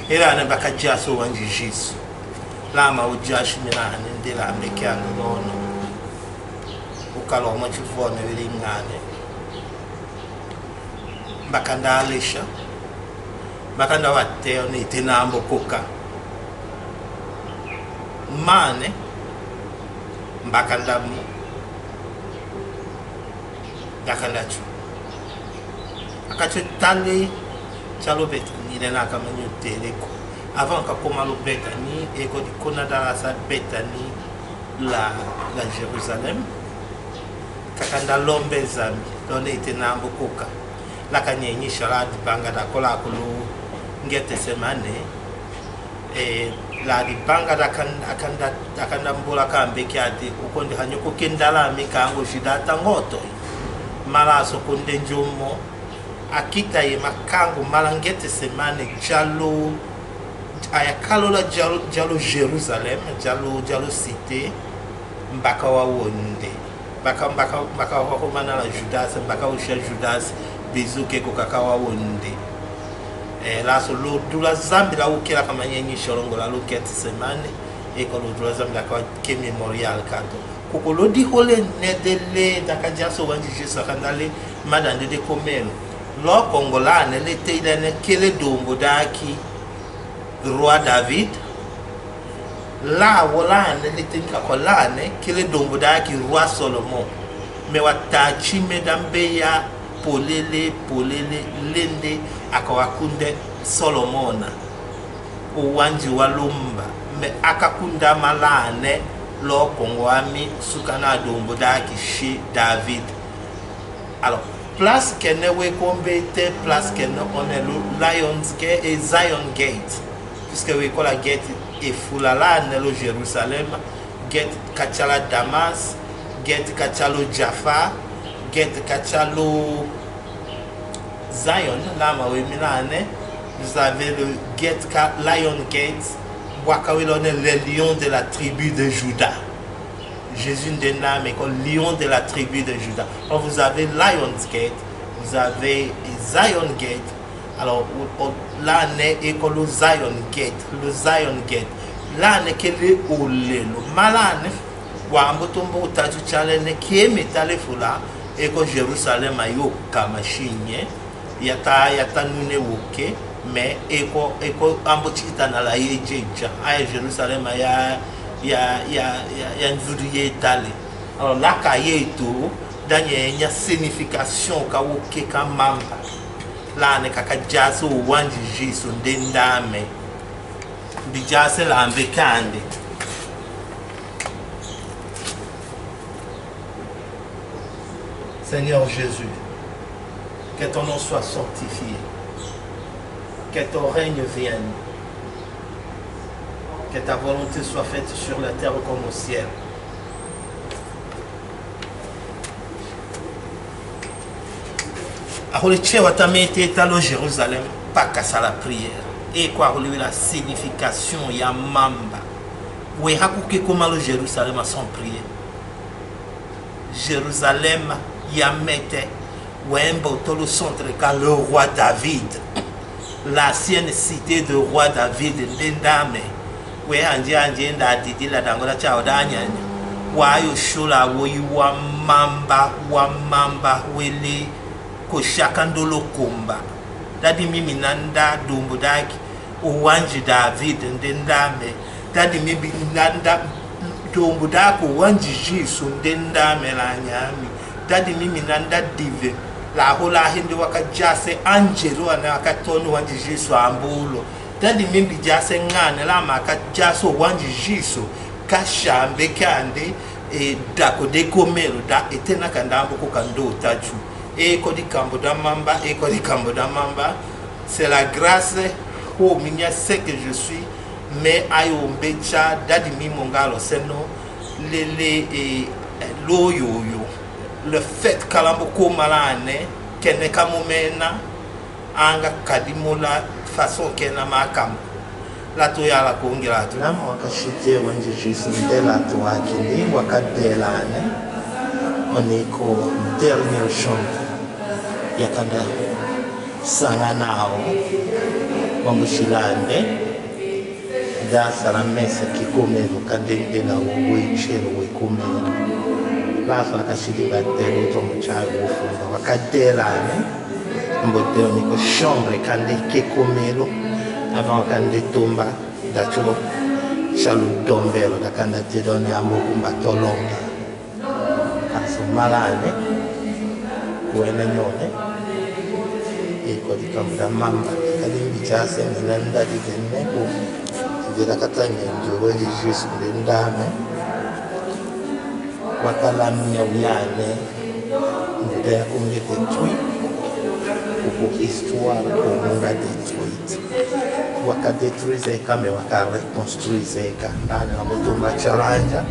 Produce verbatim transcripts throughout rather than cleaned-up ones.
Hela ane mbaka jasi o wanji Jisu. Lama o jasi mi nane nde lambe kiandu lono. Uka lomo ti vone wili ngane. Mbaka nda lesha. Mbaka nda wate one ite nambo koka. Mane. Mbaka nda mo. Dakanda tio. Aka tio tale, talo Betani, le na kamani tele ko. Avant ka koma lo Betani, e ko di kona dala sa Betani la, la Jérusalem. Ka kanda lombe Nzambi, lone ite nambo koka. La kanyanyisa la dibanga da kola kulu Getsemane. E, la dibanga da kan-, akanda, akanda mbola kambe kiate, ukonde hanyoko kendala mi kango Juda tangoto. Mala so konde njomo, akita ye makango mala Getsemane jalo, aya kalo la jalo, jalo Jérusalem, jalo, jalo cité, mbaka wawonde. Mbaka, mbaka, mbaka wakomana la Judas, mbaka wusha Judas, bizu ke ko kaka wawonde. E, la so lo du la Nzambi la wukela kamanyanyisa longola lo Getsemane, e ko lo du la Nzambi la kawa ke mémorial kato. Koko lo di hole ne dele, daka jasi o wanji Jisu akanda le, mada nde de komelo. Lo kongola ne le te ile ne kele dombo daki roi David, la wolane le te mi ka kolane, kele dombo daki roi Solomon. Me wata ti me da mbeya polele, polele, lende, aka wakunde Solomona. O wanji wa lumba, me aka kunda malane, lo kongo ami, suka na dombo daki si David. Alors, place kene we ko mbete, place kene one lo Lions Gate, e Zion Gate. Puisque we ko la gate e fula lane lo Jérusalem, gate ka tia la Damas, gate ka tia lo Jaffa, gate ka tia lo Zion, lama we mi lane, vous avez le gate ka, Lion Gate, bwaka we lone le lion de la tribu de Juda. Jésus nde nda me ko lion de la tribu de Juda. Alors vous avez Lions Gate, vous avez Zion Gate. Alors, o, o, lane e ko lo Zion Gate, lo Zion Gate. Lane kele olelo. Malane, wambo tombo utatu chale ne keme tale fula, e ko Jerusalem ayo kama shinye. Yata, yata nune woke, me e ko, e ko ambo tikitana la ye jeja, aya Jerusalem ya, ya, ya, ya, ya nzuri ye tale. Alors, la ka ye to, danye nya signification ka woke ka mamba. Lane kaka jaso wanji Jisu nde ndame. Mbi jase lambe kande. Seigneur Jésus, que ton nom soit sanctifié, que ton règne vienne, que ta volonté soit faite sur la terre comme au ciel. Ahole chewa tamete talo Jérusalem, paka sala prière. E kwa ahole wila signification ya mamba. We haku ke koma lo Jérusalem sans prière. Jérusalem ya mete, wembo tolo centre ka le roi David. L'ancienne cité de roi David, nde ndame. We anje, anje nda didi la dangola chao da nyanya. Wa yo shola wo i wa mamba, wa mamba, wele ko shaka ndolo komba. Dadi mimi nanda dumbu daki, o wanji David nde ndame. Dadi mimi nanda dumbu daki o wanji Jisu nde ndame la nyami. Dadi mimi nanda dive. La hola hende waka jase anjelu ane waka toni wanji Jisu ambulo. Dadi mimi jase ngane la maka jase o wanji Jisu. Ka shambe kande, e, dako de komelo da etena kandambo ko kando taju. E ko di kambo da mamba, e ko di kambo da mamba. C'est la grâce, ho minya ce que je suis, mais ayo mbecha, dadi mi mongalo seno, lele, e, lo yo yo. Le fait kalambo ko malane, kene kamo mena, anga kadi mola façon kena makam. La to yala ko ngila to. Lama waka shite wanji Jisu nde la to wakini waka delane. One ko dernier chant. Yakanda sanga nao. Kombo silande, da sala mesa kikomelo, kande ndela wo, wo ichelo wo ikomelo. Ba sala kasidi ba telo to mucha wo funda, wa kadela ne. Mbo telo ni ko chambre kande kikomelo, avant kande tomba, da cho, chalu dombelo, da kanda telo ne ambo kumba tolonga. Kansi malane, kwene nyone, e ko di kambu da mamba, kadi mbi jase ni landa di dene ko, di da katanye njo we di jus de ndame, wa kala mi ya wiane, nde ya kumbe de tui, ko histoire ko munga de tui. Wa ka détruire ka, mais wa ka reconstruire ka. Ndane na boto mba challenge.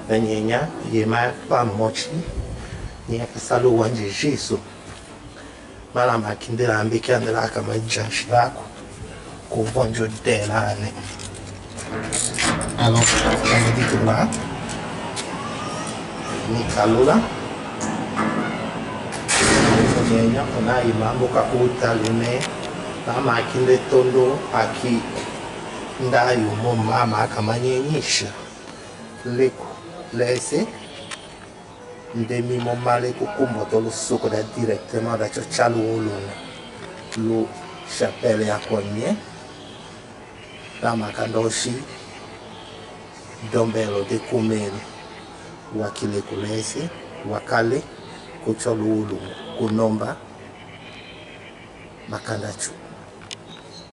Na nyenya, ye ma pa mochi, ni ya ka salu wanje jisu. Mala makindela mbi kiandela kama janshi lako. Ko vonjo delane. Alors, kama di tula. Ni kalula. Nyenya, kuna i mambo ka kuta lune. Mama akinde tondo, aki. Nda yumo mama kama nyenyisha. Leku, lese. Nde mi mo male ku kumboto lu suku da directement da cho chalu wulungu. Lu chapelle ya konye. Lama kandoshi. Dombelo de kumeni. Wa kile kulesi. Wa kale. Ku cho lu wulungu. Ku nomba. Makanda chu.